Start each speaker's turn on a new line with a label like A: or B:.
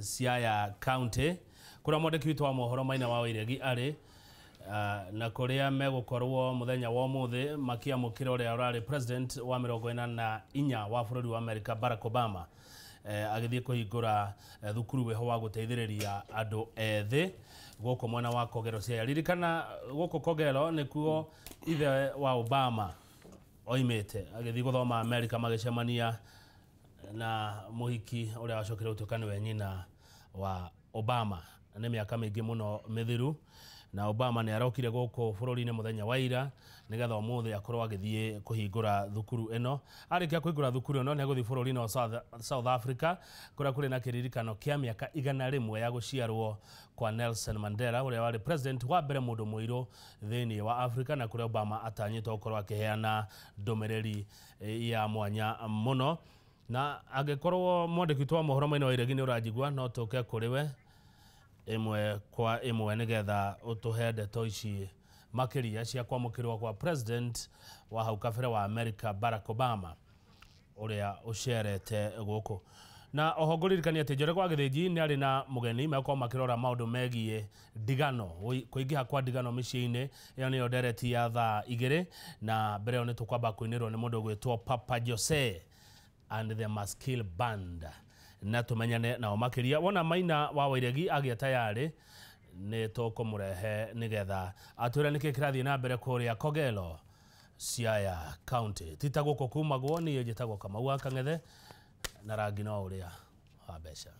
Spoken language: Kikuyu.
A: Siaya County kũrĩa mwandĩki witũ wa mohoro Maina wa Wairegi arĩ, na kũrĩa megũkorwo mũthenya wa ũmũthĩ makĩamũkĩra ũrĩa ũrarĩ president wa 44 wa bũrũri wa America Barack Obama, agĩthiĩ kũhingũra thukuru wĩho wa gũteithĩrĩria andũ ethĩ gũkũ mwena wa Kogelo Siaya. Ririkana gũkũ Kogelo nĩkuo ithe wa Obama oimĩte agĩthiĩ gũthoma America, magĩcemania na mũhiki ũrĩa wacokire gũtuĩka nĩwe nyina wa Obama. Nĩ mĩaka mĩingĩ mũno mĩthiru, na Obama nĩ arokire gũkũ bũrũri-inĩ mũthenya wa ira nĩgetha ũmũthĩ akorwo agĩthiĩ kũhingũra thukuru ĩno. Arĩkia kũhingũra thukuru ĩno nĩ egũthiĩ bũrũri-inĩ wa South Africa kũrĩa kũrĩ na kĩririkano kĩa mĩaka 100 ya gũciarwo kwa Nelson Mandela, ũrĩa warĩ president wa mbere mũndũ mũirũ thĩinĩ wa Africa, na kũrĩa Obama atanyĩtwo gũkorwo akĩheana ndũmĩrĩri ya mwanya mũno. Na angĩkorwo mwandĩki witũ wa mohoro Maina wa Iregi nĩ ũranjigua, no tũke kũrĩ we ĩmwe kwa ĩmwe nĩgetha ũtũhe ndeto ici makĩria cia kwamũkĩrwo kwa president wa hau kabere wa America Barack Obama ũrĩa ũcerete gũkũ. Na oho ngũririkania atĩ Njoroge wa Gĩthĩnji nĩ arĩ na mũgeni megũkorwo makĩrora maũndũ megiĩ ndigano, kũingĩha kwa ndigano mĩciĩ-inĩ. Ĩyo nĩyo ndereti ya thaa 2, na mbere ĩyo nĩ tũkwamba kũinĩrwo nĩ mũndũ ũgwĩtwo Papa Jose and the Maskil Band, na tumenyane nao makĩria. Wona Maina wa Wairegi agĩa tayarĩ nĩ tũkũmũrehe nĩgetha atwĩre nĩkĩ kĩrathiĩ na mbere kũrĩa Kogelo Siaya County. Tita gũkũ kumagwo niĩ njĩtagwo Kamau wa Kang'ethe, na rangi no ũrĩa wa mbeca.